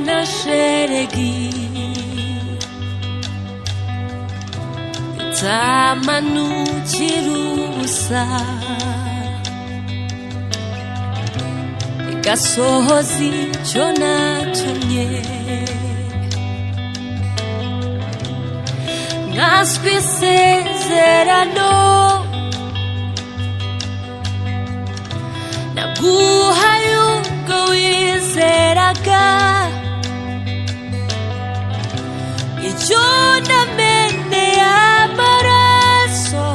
na sheregi itamanukira ubusa igasohoza icyo natumye nkaswe isezerano naguhaye ubwo wizeraga icyo nameneye amaraso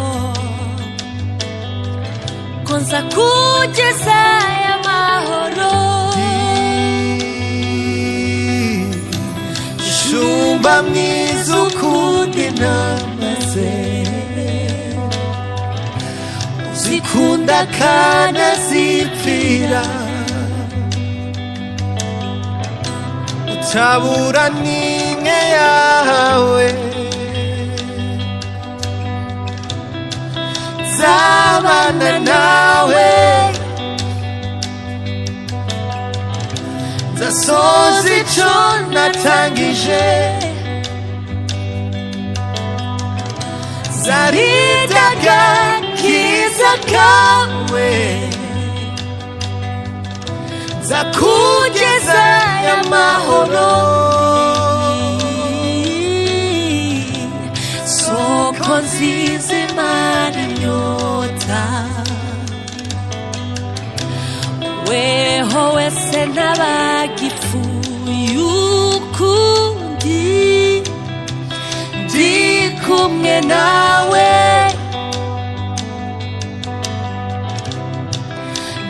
ko nza kugeza aya mahoro. Shumba mwiza ukunda intama ze, uzikunda akanazipfira, utabura n'imwe yawe, zabana nawe, nzasoza ico natangije, zarindaga kiza kawe, nzakugeza amahoro. Soko nziza imara inyota, weho wese ntabagipfuye ukundi, ndi kumwe nawe,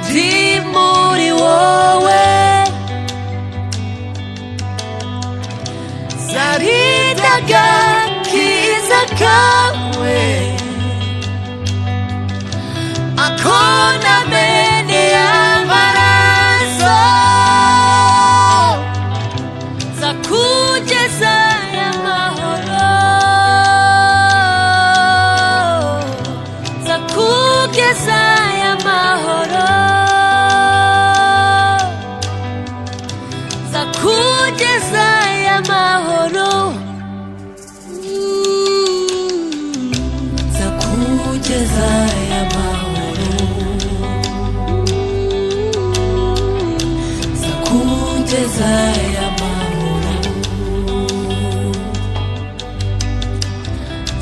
ndi muri wowe, zarindaga kiza kawe, akona mene amaraso, zakugeza amahoro, zakugeza amahoro, zakugeza amahoro, zakugeza amahoro, zakugeza amahoro,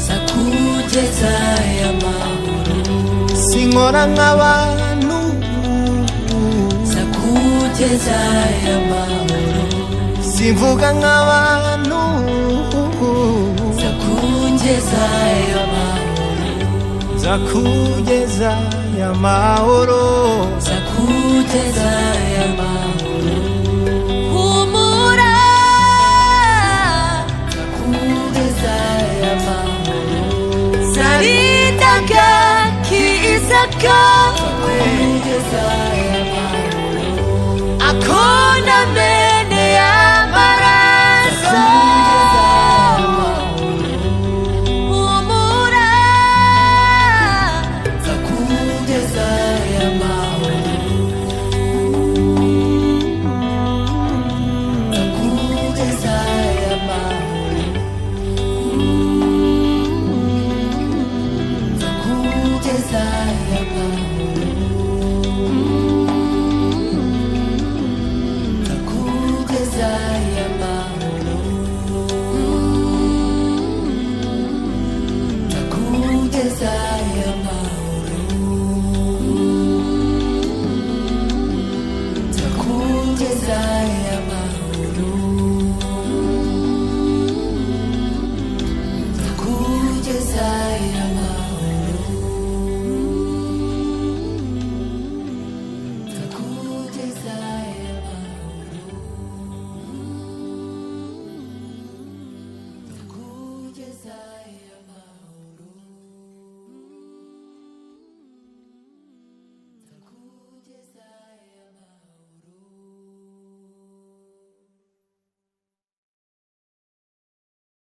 zakugeza amahoro, Sinkora nk'abantu, zakugeza amahoro, simvuga nk'abantu, zakugeza amahoro, nzakugeza amahoro, zakugeza amahoro, humura, zakugeza amahoro, zarindaga kiza kawe, akona